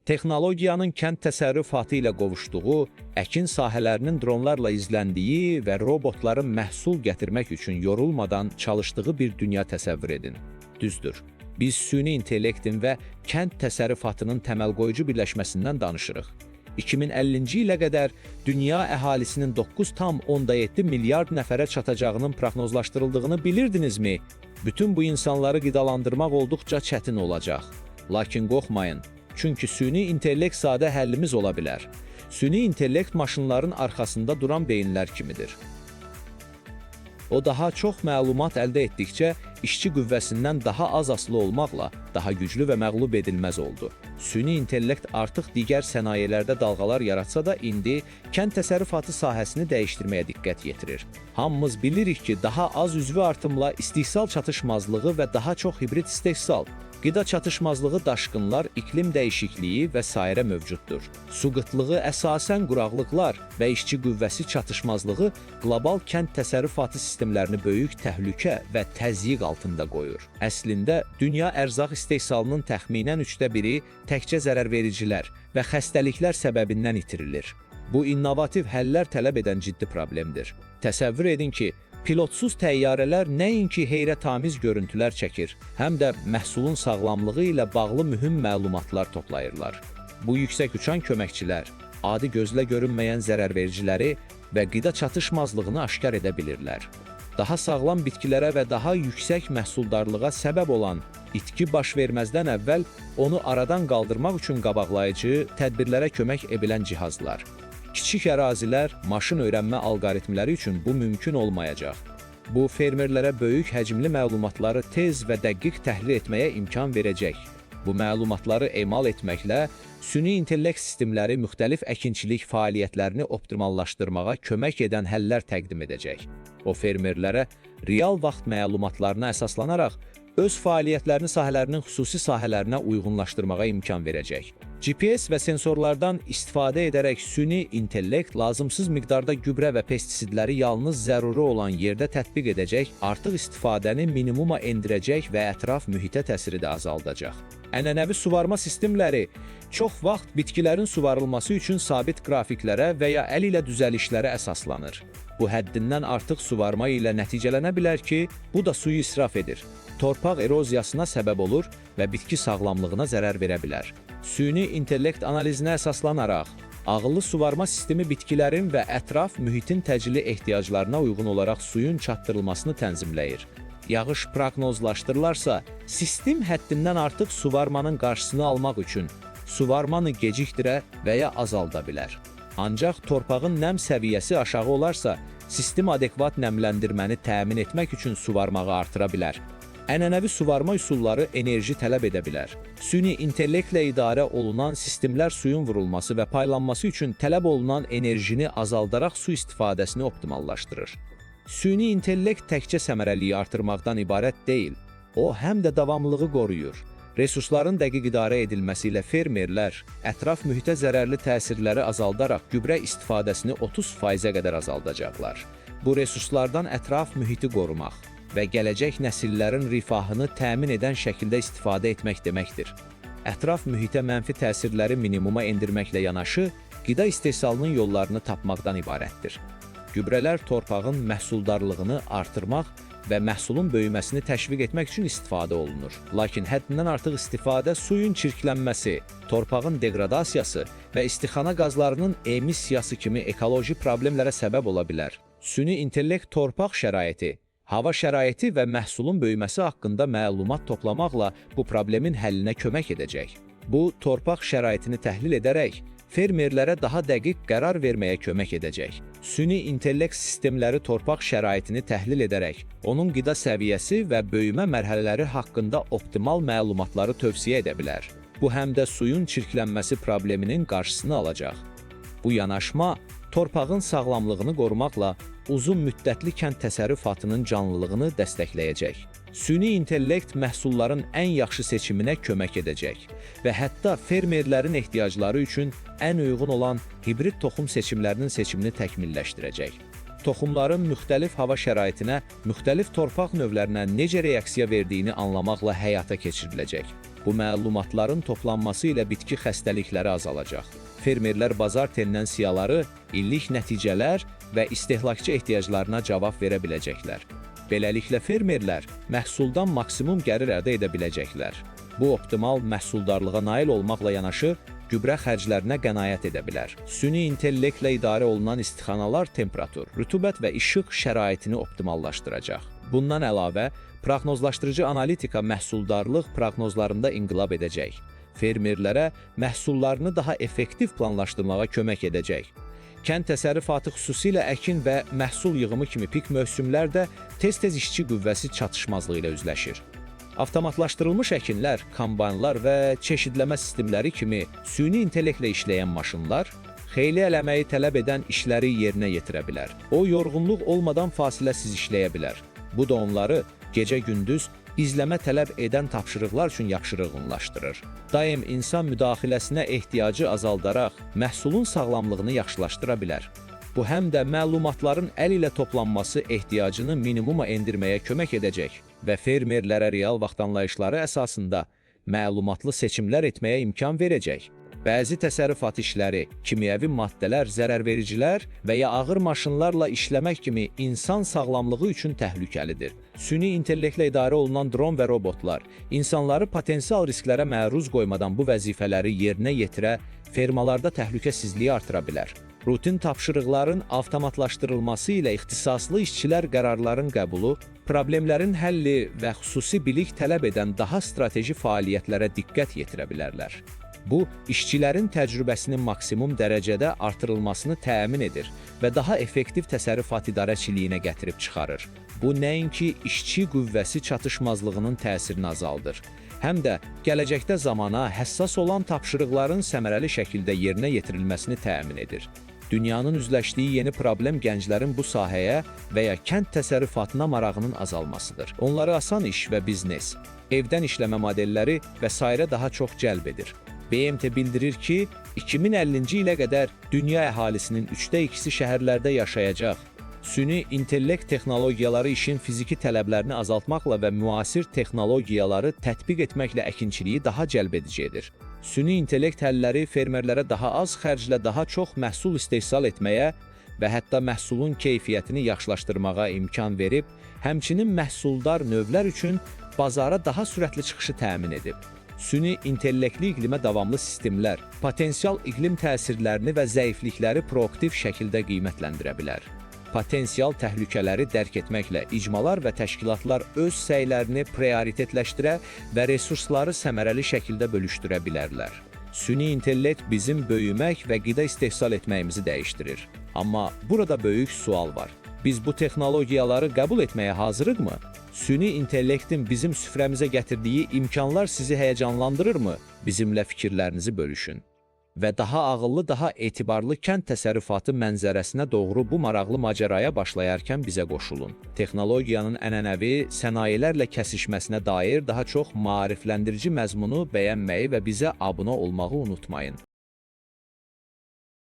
Texnologiyanın kənd təsərrüfatı ilə qovuşduğu, əkin sahələrinin dronlarla izləndiyi və robotların məhsul gətirmək üçün yorulmadan çalışdığı bir dünya təsəvvür edin. Düzdür. Biz süni intellektin və kənd təsərrüfatının təməlqoyucu birləşməsindən danışırıq. 2050-ci ilə qədər dünya əhalisinin 9,7 milyard nəfərə çatacağının proqnozlaşdırıldığını bilirdinizmi? Bütün bu insanları qidalandırmaq olduqca çətin olacaq. Lakin qorxmayın, çünki süni intellekt sadə həllimiz ola bilər. Süni intellekt maşınların arxasında duran beyinlər kimidir. O daha çox məlumat əldə etdikcə işçi qüvvəsindən daha az asılı olmaqla daha güclü və məğlub edilməz oldu. Süni intellekt artıq digər sənayelərdə dalğalar yaratsa da indi kənd təsərrüfatı sahəsini dəyişdirməyə diqqət yetirir. Hamımız bilirik ki, daha az üzvü artımla istehsal çatışmazlığı və daha çox hibrid istehsal, qida çatışmazlığı, daşqınlar, iklim dəyişikliyi və sairə mövcuddur. Su qıtlığı, əsasən quraqlıqlar və işçi qüvvəsi çatışmazlığı qlobal kənd təsərrüfatı sistemlərini böyük təhlükə və təzyiq altında qoyur. Əslində, dünya ərzaq istehsalının təxminən üçdə biri təkcə zərərvericilər və xəstəliklər səbəbindən itirilir. Bu innovativ həllər tələb edən ciddi problemdir. Təsəvvür edin ki, pilotsuz təyyarələr nəinki heyrətamiz görüntülər çəkir, həm də məhsulun sağlamlığı ilə bağlı mühüm məlumatlar toplayırlar. Bu yüksək uçan köməkçilər adi gözlə görünməyən zərərvericiləri və qida çatışmazlığını aşkar edə bilirlər. Daha sağlam bitkilərə və daha yüksək məhsuldarlığa səbəb olan itki baş verməzdən əvvəl onu aradan qaldırmaq üçün qabaqlayıcı tədbirlərə kömək ebilən cihazlar. Kiçik ərazilər, maşın öyrənmə alqoritmləri üçün bu mümkün olmayacaq. Bu fermerlərə böyük həcmli məlumatları tez və dəqiq təhlil etməyə imkan verəcək. Bu məlumatları emal etməklə süni intellekt sistemləri müxtəlif əkinçilik fəaliyyətlərini optimallaşdırmağa kömək edən həllər təqdim edəcək. O fermerlərə real vaxt məlumatlarına əsaslanaraq öz fəaliyyətlərini sahələrinin xüsusi sahələrinə uyğunlaşdırmağa imkan verəcək. GPS və sensorlardan istifadə edərək süni intellekt lazımsız miqdarda gübrə və pestisidləri yalnız zəruri olan yerdə tətbiq edəcək, artıq istifadəni minimuma endirəcək və ətraf mühitə təsiri də azaldacaq. Ənənəvi suvarma sistemləri çox vaxt bitkilərin suvarılması üçün sabit qrafiklərə və ya əl ilə düzəlişlərə əsaslanır. Bu həddindən artıq suvarma ilə nəticələnə bilər ki, bu da suyu israf edir, torpaq eroziyasına səbəb olur və bitki sağlamlığına zərər verə bilər. Süni intellekt analizinə əsaslanaraq, ağıllı suvarma sistemi bitkilərin və ətraf mühitin təcili ehtiyaclarına uyğun olaraq suyun çatdırılmasını tənzimləyir. Yağış proqnozlaşdırılarsa, sistem həddindən artıq suvarmanın qarşısını almaq üçün suvarmanı gecikdirə və ya azalda bilər. Ancaq torpağın nəm səviyyəsi aşağı olarsa, sistem adekvat nəmləndirməni təmin etmək üçün suvarmağı artıra bilər. Ənənəvi suvarma üsulları enerji tələb edə bilər. Süni intellektlə idarə olunan sistemlər suyun vurulması və paylanması üçün tələb olunan enerjini azaldaraq su istifadəsini optimallaşdırır. Süni intellekt təkcə səmərəliliyi artırmaqdan ibarət deyil, o həm də davamlılığı qoruyur. Resursların dəqiq idarə edilməsi ilə fermerlər ətraf mühitə zərərli təsirləri azaldaraq gübrə istifadəsini 30%-ə qədər azaldacaqlar. Bu resurslardan ətraf mühiti qorumaq və gələcək nəsillərin rifahını təmin edən şəkildə istifadə etmək deməkdir. Ətraf mühitə mənfi təsirləri minimuma endirməklə yanaşı, qida istehsalının yollarını tapmaqdan ibarətdir. Gübrələr torpağın məhsuldarlığını artırmaq və məhsulun böyüməsini təşviq etmək üçün istifadə olunur. Lakin həddindən artıq istifadə suyun çirklənməsi, torpağın deqradasiyası və istixana qazlarının emissiyası kimi ekoloji problemlərə səbəb ola bilər. Süni intellekt torpaq şəraiti, hava şəraiti və məhsulun böyüməsi haqqında məlumat toplamaqla bu problemin həllinə kömək edəcək. Bu, torpaq şəraitini təhlil edərək fermerlərə daha dəqiq qərar verməyə kömək edəcək. Süni intellekt sistemləri torpaq şəraitini təhlil edərək onun qida səviyyəsi və böyümə mərhələləri haqqında optimal məlumatları tövsiyə edə bilər. Bu həm də suyun çirklənməsi probleminin qarşısını alacaq. Bu yanaşma torpağın sağlamlığını qorumaqla uzun müddətli kənd təsərrüfatının canlılığını dəstəkləyəcək. Süni intellekt məhsulların ən yaxşı seçiminə kömək edəcək və hətta fermerlərin ehtiyacları üçün ən uyğun olan hibrid toxum seçimlərinin seçimini təkmilləşdirəcək. Toxumların müxtəlif hava şəraitinə, müxtəlif torpaq növlərinə necə reaksiya verdiyini anlamaqla həyata keçiriləcək. Bu məlumatların toplanması ilə bitki xəstəlikləri azalacaq. Fermerlər bazar tendensiyaları, illik nəticələr və istehlakçı ehtiyaclarına cavab verə biləcəklər. Beləliklə fermerlər məhsuldan maksimum gəlir əldə edə biləcəklər. Bu optimal məhsuldarlığa nail olmaqla yanaşı gübrə xərclərinə qənaət edə bilər. Süni intellektlə idarə olunan istixanalar temperatur, rütubət və işıq şəraitini optimallaşdıracaq. Bundan əlavə, proqnozlaşdırıcı analitika məhsuldarlıq proqnozlarında inqilab edəcək. Fermerlərə məhsullarını daha effektiv planlaşdırmağa kömək edəcək. Kənd təsərrüfatı xüsusilə əkin və məhsul yığımı kimi pik mövsümlərdə tez-tez işçi qüvvəsi çatışmazlığı ilə üzləşir. Avtomatlaşdırılmış əkinlər, kombaynlar və çeşidləmə sistemləri kimi süni intellektlə işləyən maşınlar xeyli əl əməyi tələb edən işləri yerinə yetirə bilər. O yorğunluq olmadan fasiləsiz işləyə bilər. Bu da onları gecə-gündüz izləmə tələb edən tapşırıqlar üçün yaxşı uyğunlaşdırır. Daim insan müdaxiləsinə ehtiyacı azaldaraq məhsulun sağlamlığını yaxşılaşdıra bilər. Bu həm də məlumatların əl ilə toplanması ehtiyacını minimuma endirməyə kömək edəcək və fermerlərə real vaxt anlayışları əsasında məlumatlı seçimlər etməyə imkan verəcək. Bəzi təsərrüfat işləri, kimyəvi maddələr, zərərvericilər və ya ağır maşınlarla işləmək kimi insan sağlamlığı üçün təhlükəlidir. Süni intellektlə idarə olunan dron və robotlar insanları potensial risklərə məruz qoymadan bu vəzifələri yerinə yetirə, fermalarda təhlükəsizliyi artıra bilər. Rutin tapşırıqların avtomatlaşdırılması ilə ixtisaslı işçilər qərarların qəbulu, problemlərin həlli və xüsusi bilik tələb edən daha strateji fəaliyyətlərə diqqət yetirə bilərlər. Bu, işçilərin təcrübəsinin maksimum dərəcədə artırılmasını təmin edir və daha effektiv təsərrüfat idarəçiliyinə gətirib çıxarır. Bu, nəinki işçi qüvvəsi çatışmazlığının təsirini azaldır, həm də gələcəkdə zamana həssas olan tapşırıqların səmərəli şəkildə yerinə yetirilməsini təmin edir. Dünyanın üzləşdiyi yeni problem gənclərin bu sahəyə və ya kənd təsərrüfatına marağının azalmasıdır. Onları asan iş və biznes, evdən işləmə modelləri və sairə daha çox cəlb edir. BMT bildirir ki, 2050-ci ilə qədər dünya əhalisinin 2/3-i şəhərlərdə yaşayacaq. Süni intellekt texnologiyaları işin fiziki tələblərini azaltmaqla və müasir texnologiyaları tətbiq etməklə əkinçiliyi daha cəlbedici edir. Süni intellekt həlləri fermerlərə daha az xərclə daha çox məhsul istehsal etməyə və hətta məhsulun keyfiyyətini yaxşılaşdırmağa imkan verib, həmçinin məhsuldar növlər üçün bazara daha sürətli çıxışı təmin edib. Süni intellektli iqlimə davamlı sistemlər potensial iqlim təsirlərini və zəiflikləri proaktiv şəkildə qiymətləndirə bilər. Potensial təhlükələri dərk etməklə icmalar və təşkilatlar öz səylərini prioritetləşdirə və resursları səmərəli şəkildə bölüşdürə bilərlər. Süni intellekt bizim böyümək və qida istehsal etməyimizi dəyişdirir. Amma burada böyük sual var. Biz bu texnologiyaları qəbul etməyə hazırıqmı? Süni intellektin bizim süfrəmizə gətirdiyi imkanlar sizi həyəcanlandırırmı? Bizimlə fikirlərinizi bölüşün. Və daha ağıllı, daha etibarlı kənd təsərrüfatı mənzərəsinə doğru bu maraqlı macəraya başlayarkən bizə qoşulun. Texnologiyanın ənənəvi sənayelərlə kəsişməsinə dair daha çox maarifləndirici məzmunu bəyənməyi və bizə abunə olmağı unutmayın.